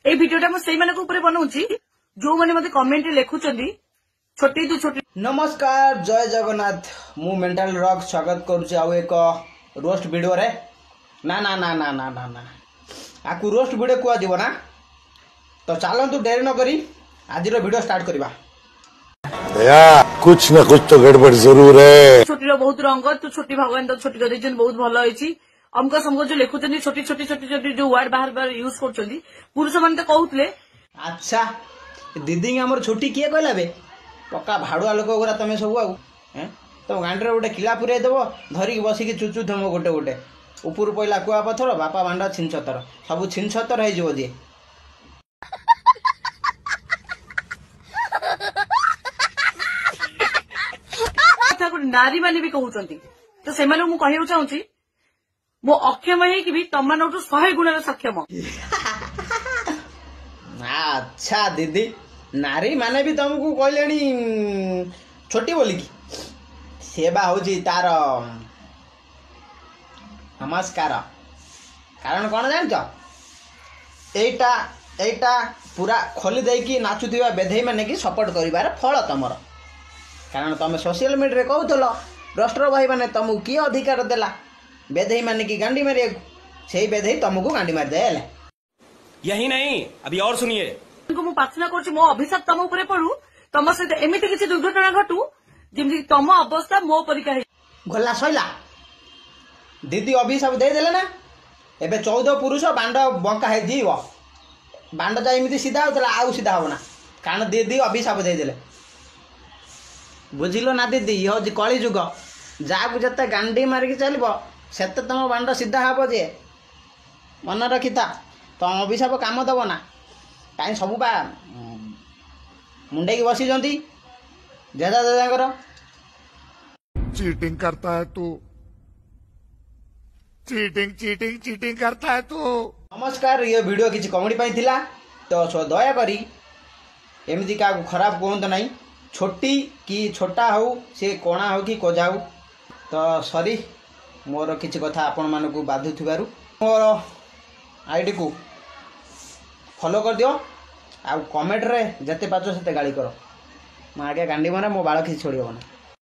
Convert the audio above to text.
ଏଇ ଭିଡିଓଟା ମୁଁ ସେଇମାନଙ୍କ ଉପରେ ବନଉଛି ଯୋଉମାନେ ମତେ କମେଣ୍ଟରେ ଲେଖୁଛନ୍ତି ଛୋଟି ତୁ ଛୋଟି। ନମସ୍କାର, ଜୟ ଜଗନ୍ନାଥ। ମୁଁ ମେଣ୍ଟାଲ ରକ୍ ସ୍ୱାଗତ କରୁଛି ଆଉ ଏକ ରୋଷ୍ଟ ଭିଡ଼ିଓରେ। ନା ନା ନା ନା ନା ନା ନା, ଆକୁ ରୋଷ୍ଟ ଭିଡ଼ିଓ କୁହାଯିବ ନା। ତ ଚାଲନ୍ତୁ ଡେରି ନ କରି ଆଜିର ଭିଡ଼ିଓ ଷ୍ଟାର୍ଟ କରିବା। दया, कुछ न कुछ तो गड़बड़ जरूर है। ଛୋଟିର ବହୁତ ରଙ୍ଗ, ତୁ ଛୋଟି, ଭଗବାନ ତ ଛୋଟି କରିଦେଇଛନ୍ତି, ବହୁତ ଭଲ ହେଇଛି। ଅମକ ସମକ ଯୋଉ ଲେଖୁଛନ୍ତି, ଛୋଟି ଛୋଟି ଛୋଟି ଛୋଟି ଯୋଉ ୱାର୍ଡ ବାହାର ବାହାର ୟୁଜ କରୁଛନ୍ତି, ପୁରୁଷମାନେ ତ କହୁଥିଲେ। ଆଚ୍ଛା ଦିଦିଙ୍କି ଆମର ଛୁଟି କିଏ କହିଲା ବେ? ପକ୍କା ଭାଡ଼ୁଆ ଲୋକ ଗୁରା ତମେ ସବୁ। ଆଉ ଏଁ ତମ ଗାଣ୍ଡିରେ ଗୋଟେ କିଳା ପୁରେଇ ଦେବ, ଧରିକି ବସିକି ଚୁଚୁଥମ ଗୋଟେ ଗୋଟେ। ଉପରୁ ପଇଲା କୁଆ ପଥର, ବାପା ବାଣ୍ଡ ଛିନଛତର, ସବୁ ଛିନଛତର ହେଇଯିବ ଯିଏ। କଥା ଗୋଟେ ନାରୀ ମାନେ ବି କହୁଛନ୍ତି, ତ ସେମାନଙ୍କୁ ମୁଁ କହିବାକୁ ଚାହୁଁଛି, ମୁଁ ଅକ୍ଷମ ହେଇକି ବି ତମମାନଙ୍କଠୁ 100 ଗୁଣରେ ସକ୍ଷମ। ଆଚ୍ଛା ଦିଦି, ନାରୀ ମାନେ ବି ତମକୁ କହିଲେଣି ଛୋଟି ବୋଲିକି। ସେ ବା ହଉଛି ତାର ନମସ୍କାର। କାରଣ କ'ଣ ଜାଣିଛ? ଏଇଟା ଏଇଟା ପୁରା ଖୋଲି ଦେଇକି ନାଚୁଥିବା ବେଧେଇ ମାନେ କି ସପୋର୍ଟ କରିବାର ଫଳ ତମର। କାରଣ ତମେ ସୋସିଆଲ ମିଡ଼ିଆରେ କହୁଥିଲ ରୋଷ୍ଟର ଭାଇମାନେ ତମକୁ କିଏ ଅଧିକାର ଦେଲା ବେଧେଇ ମାନେ କି ଗାଣ୍ଡି ମାରିବାକୁ? ସେଇ ବେଧେଇ ତମକୁ ଗାଣ୍ଡି ମାରିଦେଲେ। यही नहीं, अभी और सुनिए। ମୁଁ ପ୍ରାର୍ଥନା କରୁଛି ମୋ ଅଭିଶାପ ତମ ଉପରେ ପଡୁ, ତମ ସହିତ ଏମିତି କିଛି ଦୁର୍ଘଟଣା ଘଟୁ ଯେମିତି ତମ ଅବସ୍ଥା ମୋ ପରିକା ହେଇ ଗଲା ସଇଲା। ଦିଦି ଅଭିଶାପ ଦେଇଦେଲେ ନା, ଏବେ 14 ପୁରୁଷ ବାଣ୍ଡ ବଙ୍କା ହେଇଯିବ। ବାଣ୍ଡ ଯା ଏମିତି ସିଧା ହଉଥିଲା ଆଉ ସିଧା ହବ ନା, କାରଣ ଦିଦି ଅଭିଶାପ ଦେଇଦେଲେ। ବୁଝିଲ ନା ଦିଦି, ଇଏ ହେଉଛି କଳି ଯୁଗ। ଯାହାକୁ ଯେତେ ଗାଣ୍ଡି ମାରିକି ଚାଲିବ ସେତେ ତମ ବାଣ୍ଡ ସିଧା ହବ। ଯେ ମନେ ରଖିଥା, ତମ ଅଭିଶାପ କାମ ଦବ ନା। କାହିଁ ସବୁ ବା ମୁଣ୍ଡେଇକି ବସିଛନ୍ତି ଜେଜା ଜେଜାଙ୍କର। चीटिंग करता है तू, चीटिंग चीटिंग चीटिंग करता है तू। ନମସ୍କାର, ଇଏ ଭିଡ଼ିଓ କିଛି କମେଡ଼ି ପାଇଁ ଥିଲା ତ ଦୟାକରି ଏମିତି କାହାକୁ ଖରାପ କୁହନ୍ତୁ ନାହିଁ, ଛୋଟି କି ଛୋଟା ହଉ, ସେ କଣା ହଉ କି କୋଜା ହଉ। ତ ସରି ମୋର କିଛି କଥା ଆପଣମାନଙ୍କୁ ବାଧୁଥିବାରୁ। ମୋର ଆଇଡ଼ିକୁ ଫଲୋ କରିଦିଅ ଆଉ କମେଣ୍ଟରେ ଯେତେ ପାରୁଛ ସେତେ ଗାଳି କର। ମୁଁ ଆଗେ ଗାଣ୍ଡି ମାନେ ମୋ ବାଳ କିଛି ଛୋଡ଼ି ହେବ ନା।